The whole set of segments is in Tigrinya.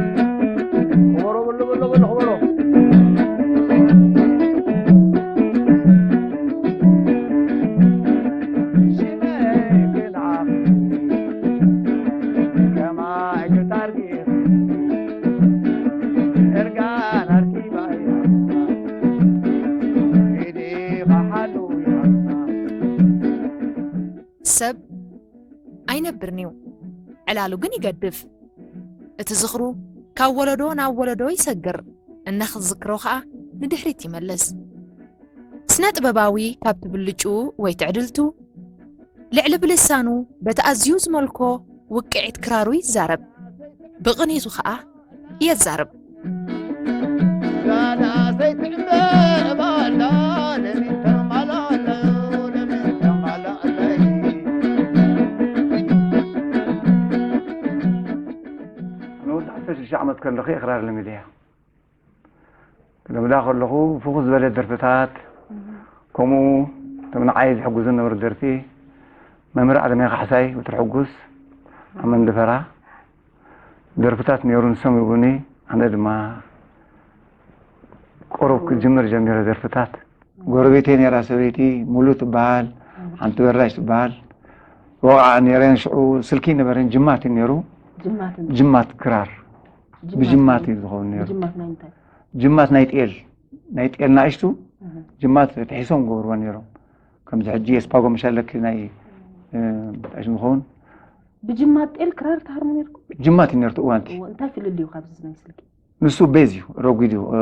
ከበሮ በሎ፣ በሎ፣ በሎ፣ ከበሮ። ሽመይ ግን ዓኺ ከማይ ክታርጊ እርጋን ኣርኪባ እያ። ኢዲ ኸሓሉ እያ። ሰብ ኣይነብርን'ዩ፣ ዕላሉ ግን ይገድፍ። እቲ ዝኽሩ ካብ ወለዶ ናብ ወለዶ ይሰግር፣ እናኽዝክሮ ኸኣ ንድሕሪት ይመልስ። ስነ ጥበባዊ ካብቲ ብልጭኡ ወይ ትዕድልቱ ልዕሊ ብልሳኑ በቲ ኣዝዩ ዝመልኮ ውቅዒት ክራሩ ይዛረብ፣ ብቕኒቱ ኸኣ የዛርብ። ጋላ ዘይትዕምባላ ለሚን ተማላለ፣ ለሚን ተማላለ። ንወዲ ዓሰርተ ሽዱሽተ ዓመት ከለኹ እየ ክራር ለሚደያ። ክለምዳ ከለኹ ፍኹስ ዝበለ ደርፍታት፣ ከምኡ እቶም ንዓይ ዝሕግዙ ዝነበሩ ደርፊ፣ መምህር ኣለማይ ካሕሳይ፣ ወትሩ ሕጉስ፣ ኣብ መንደፈራ ደርፍታት ነይሩ፣ ንሶም ይብሉኒ። ኣነ ድማ ቁሩብ ክጅምር ጀሚረ ደርፍታት። ጎረቤተይ ነይራ ሰበይቲ፣ ሙሉ ትበሃል፣ ሓንቲ በራሽ ትበሃል። ወቕዓ ነይረን፣ ሽዑ ስልኪ ነበረን፣ ጅማት እዩ ነይሩ። ጅማት እንታይ? ጅማት ክራር። ጅማት ብጅማት ናይ፣ እዩ ዝኸውን ነይሩ። ብጅማት ናይ እንታይ? ጅማት ናይ ጤል፣ ናይ ጤል ናእሽቱ እህ። ጅማት ተሒሶም ገብርዎ ነይሮም። ከምዚ ሕጂ የስፓጎ መሻለኪ ናይ፣ እ፣ እንታይ ሽሙ ዝኸውን? ብጅማት ጤል ክራር ትሃርሙ ነይርኩም? ጅማት እዩ ነይሩ እቲ እዋንቲ። እዎ፣ እንታይ ፍልልዩ ካብዚ ናይ ስልኪ? ንሱ ቤዝ እዩ፣ ረጒድ እዩ፣ እ፣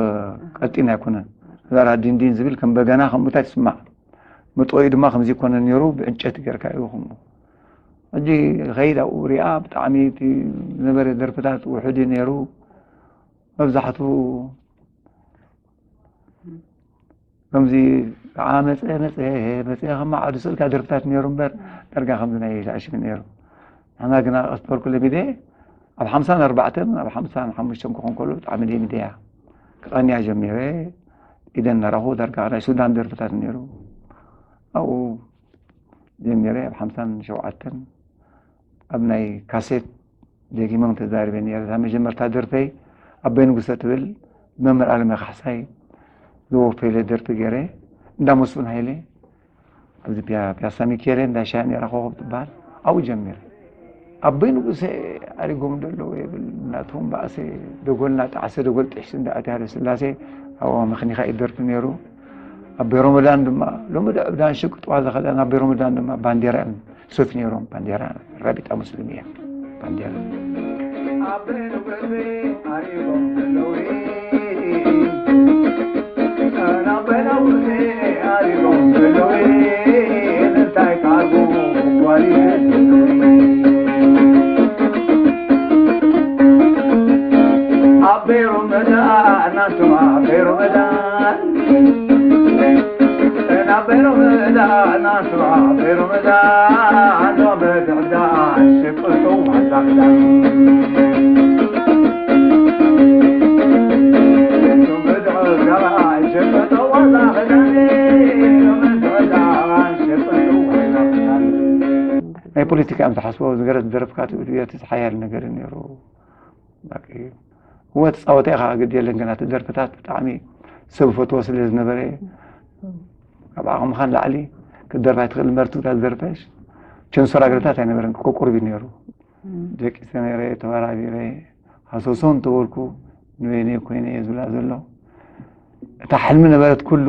ቀጢን ኣይኮነን። ዛራ ዲንዲን ዝብል ከም በገና ከምኡታት ይስማዕ። መጠይኡ ድማ ከምዚ ይኮነን ነይሩ፣ ብዕንጨይቲ ጌርካ እዩ ከምኡ። ሕጂ ከይድ ኣብኡ ሪኣ፣ ብጣዕሚ እቲ ዝነበረ ደርፍታት ውሑድ እዩ ነይሩ። መብዛሕትኡ ከምዚ ከዓ መፀ፣ መፀ፣ መፀ፣ ከማዓዱ ስእልካ ደርፍታት ነይሩ እምበር፣ ዳርጋ ከምዚ ናይ ሻዕሽም ነይሩ። ንሕና ግና ቀስ በልኩ ለሚደ፣ ኣብ ሓምሳን ኣርባዕተን፣ ኣብ ሓምሳን ሓሙሽተን ክኾን ከሎ ብጣዕሚ ለሚደያ። ክቐንያ ጀሚረ፣ ኢደን እናረኹ ዳርጋ ናይ ሱዳን ደርፍታት ነይሩ። ኣብኡ ጀሚረ፣ ኣብ ሓምሳን ሸውዓተን ኣብ ናይ ካሴት ደጊሞም ተዛሪበ ነይረ። እታ መጀመርታ ደርፈይ ኣቦይ ንጉሰ ትብል መምህር ኣለማይ ካሕሳይ ዝወፈይለ ደርፊ ገይረ፣ እንዳ መስፍን ሃይለ ኣብዚ ፒያ-፣ ፒያሳ ሚካኤል እንዳ ሻሂ ነይራ ኮኸብ ትበሃል፣ ኣብኡ ጀሚረ። ኣቦይ ንጉሰ ኣሪጎም ዶ ኣለዉ የብል፣ ናቶም ባእሰ ደጎልና ጣዕሰ ደጎል ጥሕሲ እንዳ ኣትየ ሃይለ ስላሴ ኣብኡ መኽኒኻ እዩ ደርፊ ነይሩ። ኣቦይ ሮመዳን ድማ ሎሚ ዶ ዕብዳን ሽቅጥዋ ዝኸዳን ኣቦይ ሮመዳን ድማ ባንዴራ እዮም ሱፍ ነይሮም፣ ባንዴራ ራቢጣ ሙስሊም እያ። ባንዴራ። ኣቤ ሮመዳን፣ ኣንቱም ኣቤ ሮመዳን። ናይ ፖለቲካ እዮም ዝሓስቦ፣ ዝገረ ዝደረፍካ ትብል፣ እቲ ሓያል ነገር እዩ ነይሩ። ባቂ፣ እወ፣ ተጻወተ ኢኻ፣ ግድ የለን፣ ግና እቲ ደርፍታት ብጣዕሚ ሰብ ፈትዎ ስለ ዝነበረ፣ ካብ ዓቕምኻ ንላዕሊ ክትደርፍ ኣይትኽእል እምበር፣ እታ ዝደርፈሽ ቸንሶር ኣግረታት ኣይነበረን፣ ቁርቁርቢ ነይሩ። ደቂሰ ነይረ፣ ተበራቢረ፣ ሃሰሶ እንተበልኩ፣ ንበይነይ ኮይነ እየ ዝብላ ዘሎ። እታ ሕልሚ ነበረት ኩሉ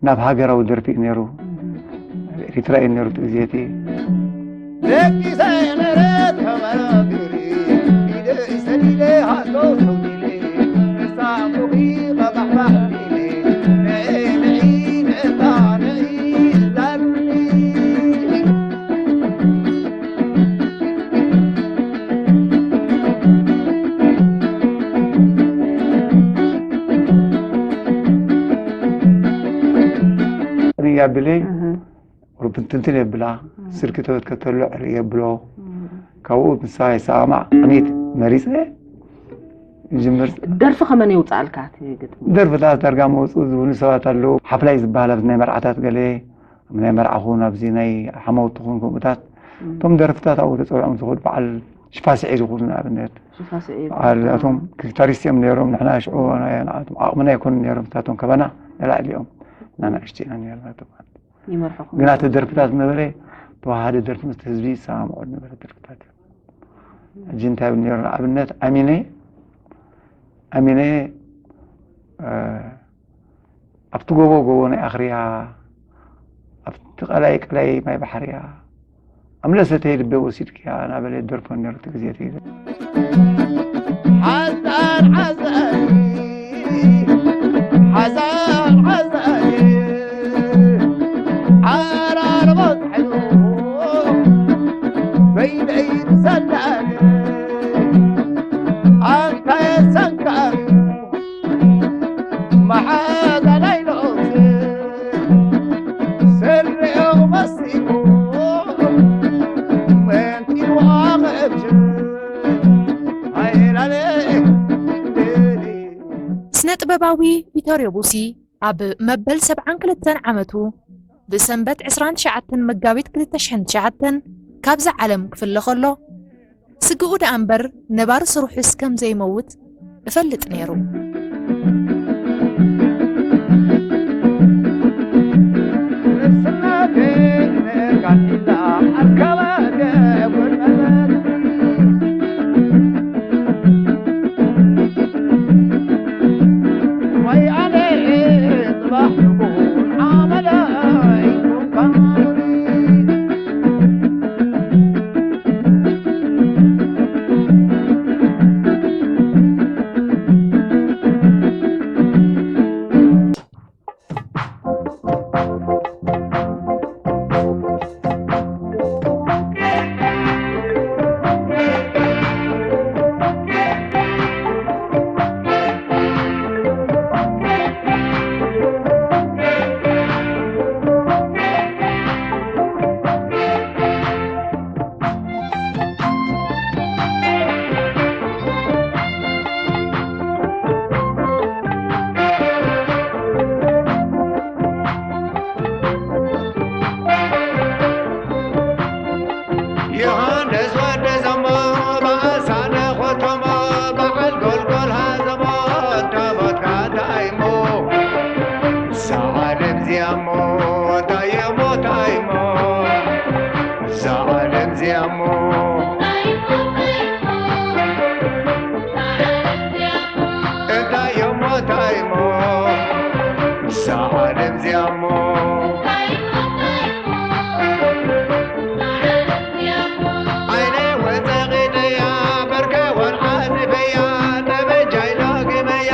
ናብ ሃገራዊ ደርፊ እዩ ነይሩ። ኤሪትራ እዩ ነይሩ እቲ ግዜ እቲ። ደቂሰ ነረ ተመራግሪ፣ ኢደ ሰሊለ ሃቶ ሰውዲለ፣ ንሳ ኣምቡኺ ቀባሕባሕ ቢለ፣ ንዒ ንዒ ንእታ ንዒ ዛልሚ። ያብለይ እህ። ቁርብ እንትንትን የብላ፣ እህ። ስልኪ ተበትከተሉ ዕርእ የብሎ። እህ። ካብኡ ምሳ ይሰማማዕ ቅኒት መሪጸ ይጅምር። ደርፊ ከመን የውፅኣልካ እቲ ግጥሚ? ደርፍታት ዳርጋ መውፅኡ ዝብሉ ሰባት ኣለዉ። ሓፍላይ ዝበሃል ኣብዚ ናይ መርዓታት ገለ፣ ኣብ ናይ መርዓ ኹን፣ ኣብዚ ናይ ሓማውቲ ኹን ከምኡታት እቶም ደርፍታት ኣብኡ ተጸዊዖም ዝኽዱ በዓል ሽፋስዒ ዝኽዱ ንኣብነት። ሽፋስዒ በዓል እቶም ጊታሪስት እዮም ነይሮም። ንሕና ሽዑ ናይ ንዓቶም ዓቕምና ኣይኮኑን ነይሮም። ንሳቶም ከበና ንላዕሊ እዮም። ንሕና ንኣሽቱ ኢና ነይርና። እቶም ይመርሕኹም ግና እቲ ነይሮም። ደርፍታት ዝነበረ ተዋሃደ ደርፊ ምስቲ ህዝቢ ይሰማምዖ ዝነበረ ደርፍታት እዮም። ሕጂ እንታይ ይብል ነይሩ? ንኣብነት ኣሚነ፣ ኣሚነ፣ እ፣ ኣብቲ ጎቦ ጎቦ ናይ ኣኽርያ፣ ኣብቲ ቀላይ ቀላይ ማይ ባሕርያ፣ ኣምለሰተይ ልበ ወሲድክያ እናበለ ደርፎ ነይሩ እቲ ግዜ እቲ። ሓዛን ሓዛን፣ ሓዛን ሓዛን፣ ዓራርቦ ጻዕዱ፣ በይነይ ብሰላም፣ ኣንታ የሰንካዩ፣ መሓዛ ናይ ሎምስ፣ ስሪኡ መሲሉ፣ መንጢሉ ኣቐብሽ፣ ኣይላለ፣ ስነ ጥበባዊ ቪቶርዮ ቡሲ ኣብ መበል ሰብዓን ክልተን ዓመቱ ብሰንበት ዕስራን ትሽዓተን መጋቢት ክልተ ሽሕን ትሽዓተን ካብዛ ዓለም ክፍለ ከሎ፣ ስግኡ ደኣ እምበር ነባሪ ስርሑስ ከም ዘይመውት እፈልጥ ነይሩ። ዮሃንስ ወዲ ዘሞ፣ ባእሳነ ኾተሞ፣ በዓል ጎልጎል ሃዘሞ፣ እንተ ሞትካ እንታይ እሞ? እዛ ዓለም እዚኣ እሞ፣ እንታይ እሞ፣ እንታይ እሞ? እዛ ዓለም እዚኣ እሞ፣ እንታይ እሞ፣ እንታይ እሞ? እዛ ዓለም እዚኣ እሞ፣ ዓይነይ ወጸቒጠያ፣ ብርከይ ወልዓዚፈያ፣ ጠበንጃይ ዳግመያ፣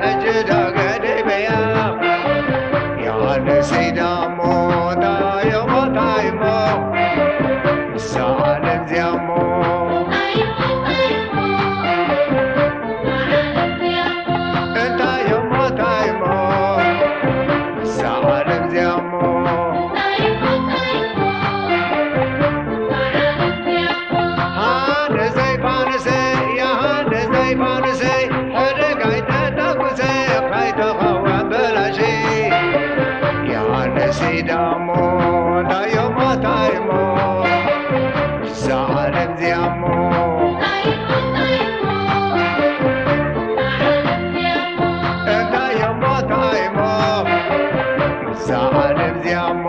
ሕጂ ዶ ገዲፈያ? ዮሃንሰይ ደኣ እሞ፣ እንታይ እሞ፣ እንታይ እሞ? እዛ ዓለም እዚኣ እሞ፣ እንታይ እሞ፣ እንታይ እሞ? እዛ ዓለም እዚኣ እሞ፣ ሃንደሰይ ፋንሰይ፣ ያ ሃንደሰይ ፋንሰይ፣ ሕደግ ኣይተተኩሰ፣ ከይትኸውን በላሸይ። ያ ሃንደሰይ ደኣ እሞ፣ እንታይ እሞ፣ እንታይ እሞ? እዛ ዓለም እዚኣ እሞ፣ እንታይ እሞ፣ እንታይ እሞ? እዛ ዓለም እዚኣ እሞ፣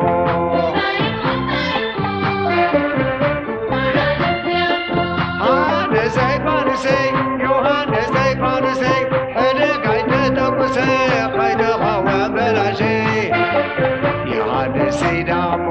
ሃንደሰይ ፋንሰይ፣ ዮሃንሰይ ፋንሰይ፣ ሕደግ ኣይተተኩሰ፣ ከይትኸውን በላሸይ። ዮሃንሰይ ደኣ እሞ፣